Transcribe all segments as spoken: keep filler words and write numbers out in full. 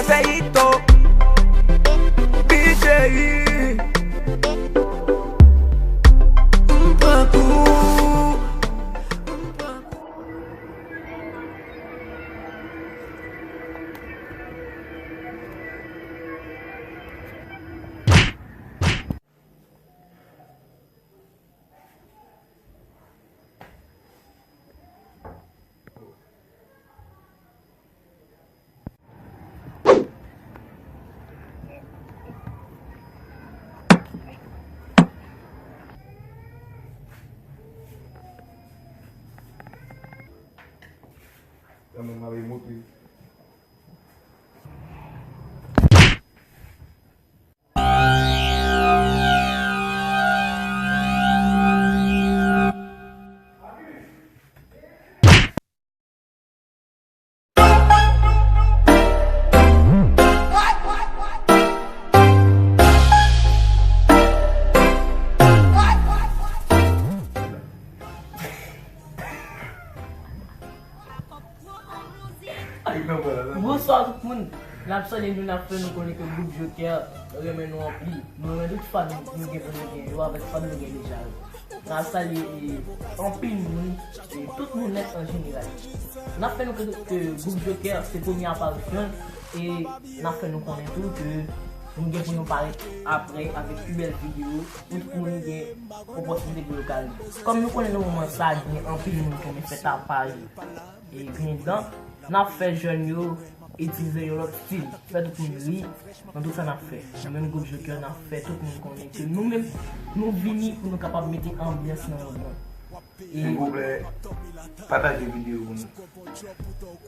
Feyito, B J I, m pran kou, m pran kou. Kanmenm, m ap monte. Bonswa tout moun. N ap salye nou, n ap fè nou konnen ke gwoup Joker renmen nou anpil. Nou renmen tout fan nou gen pou nou gen yo avèk fan nou gen deja yo. N ap salye, e, anpil moun, e, tout moun nèt an jeneral. N ap fè nou konnen ke gwoup Joker se premye aparisyon l e n ap fè nou konnen tou ke nou gen pou nou parèt apre avèk pi bèl videyo pou tout moun gen opòtinite pou yo ka ri. Kòm nou konnen nan moman sa gen anpil moun ki renmen fè tapaj e griyen dan, n ap fè jèn yo itilize yon lòt stil, fè tout moun ri nan tout sa n ap fè. Nou menm gwoup Joker, n ap fè tout moun konnen ke nou menm, nou vini pou nou kapab mete anbyans nan mond lan. E silvouplè, pataje videyo pou nou.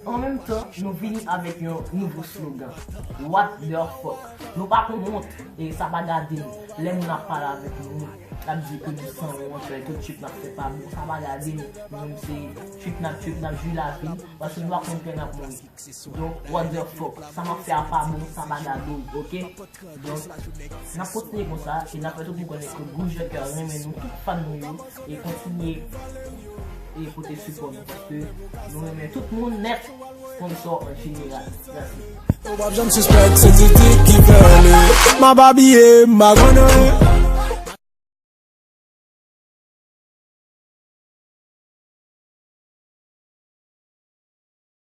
An menm tan, nou vini avèk yon nouvo slogan, What the fuck? Nou pa konn wont, e sa pa gade nou. Lè moun ap pale avèk nou, n ap di ke nou sanwont, e tout trip n ap fè pa bon, sa pa gade nou. Nou menm se trip n ap trip, n ap jwi lavi, paske nou pa konn lè n ap mouri. Donk, what the fuck? Sa m ap fè a pa bon, sa pa gade w, oke? Donk, n ap kontinye konsa, e n ap fè tout moun konnen ke gwoup Joker renmen nou, tout fan nou yo, e kontinye e pote sipò nou, paske nou renmen tout moun nèt, sponsò an jeneral. Mèsi. W ap janm sispèk, se Titi ki fè li. M ap abiye, m pa konnen.